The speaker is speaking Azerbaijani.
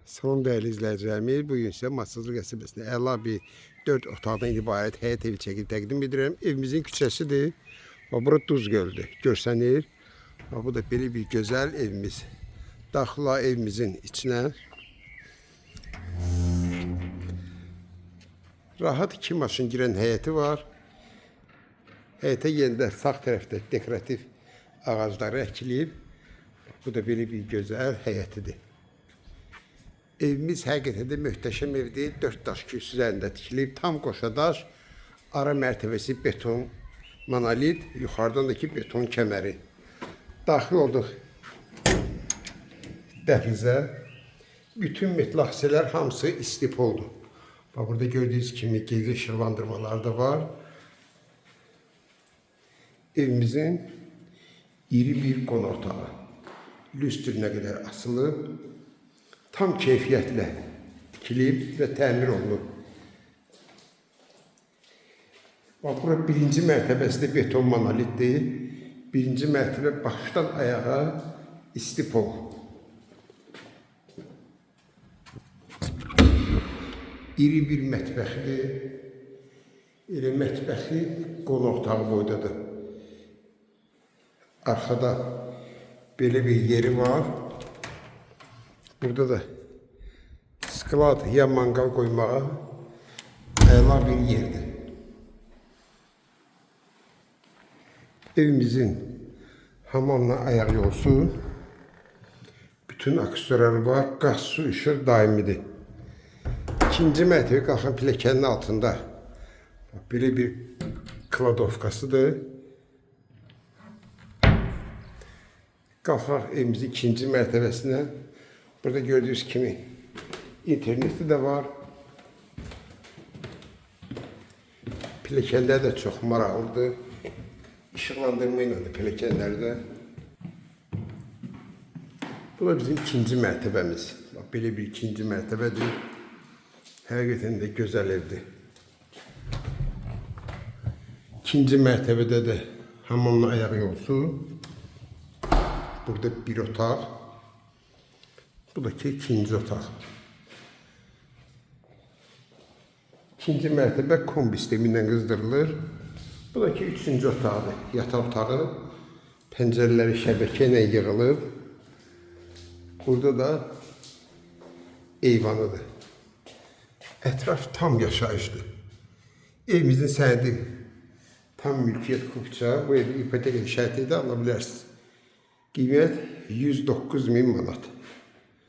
Salam dəyərli izləyicilərimiz, bu gün sizə Masazır qəsəbəsində əla bir 4 otaqdan ibarət həyət evi çəkib təqdim edirəm. Evimizin küçəsidir. Bax, bura Duz Gölüdür, görsənir. Bax, bu da belə bir gözəl evimiz. Daxil olaq evimizin içinə. Rahat 2 maşın girən həyəti var. Həyətə yerində sağ tərəfdə dekorativ ağacları əkilib. Bu da belə bir gözəl həyətidir. Evimiz həqiqətən də möhtəşəm evdir. 4 daş kürsü üzərində tikilib, tam qoşa daş, ara mərtəbəsi beton monolit, yuxarıdan da ki beton kəməri. Daxil olduq dəhlizə. Bütün metlaq hissələr hamısı istipoldur. Bax, burada gördüyünüz kimi gecə işıqlandırmaları da var. Evimizin iri bir qonaq otağı. Lüstr nə qədər asılıb. Tam keyfiyyətlə tikilib və təmir olunub. Bax, bura birinci mərtəbəsi də beton monolitdir. Birinci mərtəbə başdan ayağa istipol. İri bir mətbəxidir. Elə mətbəxi qonaq otağı boydadır. Arxada belə bir yeri var. Burada da sklad ya manqal qoymağa əla bir yerdir. Evimizin hamamla ayaq yolsu, bütün aksesuarları var, qaz, su, işıq daimidir. İkinci mərtəbə qalxan pilləkənin altında belə bir kladovkasıdır. Qalxaq evimizin ikinci mərtəbəsinə. Burada gördüyünüz kimi interneti də var. Pilləkənlər də çox maraqlıdır. İşıqlandırma ilə də pilləkənlərdə. Bu da bizim ikinci mərtəbəmiz. Bax, belə bir ikinci mərtəbədir. Həqiqətən də gözəl evdir. İkinci mərtəbədə də hamamla ayaq yolsu. Burada bir otaq. Bu da ki ikinci otaq. İkinci mərtəbə kombi sistemi ilə qızdırılır. Bu da ki üçüncü otaqdır. Yataq otağı. Pəncərələri şəbəkə ilə yığılıb. Burada da eyvanıdır. Ətraf tam yaşayışdır. Evimizin sənədi tam mülkiyyət kupça. Bu evi ipoteka şərti ilə ala bilərsiniz. Qiymət 109 min manat.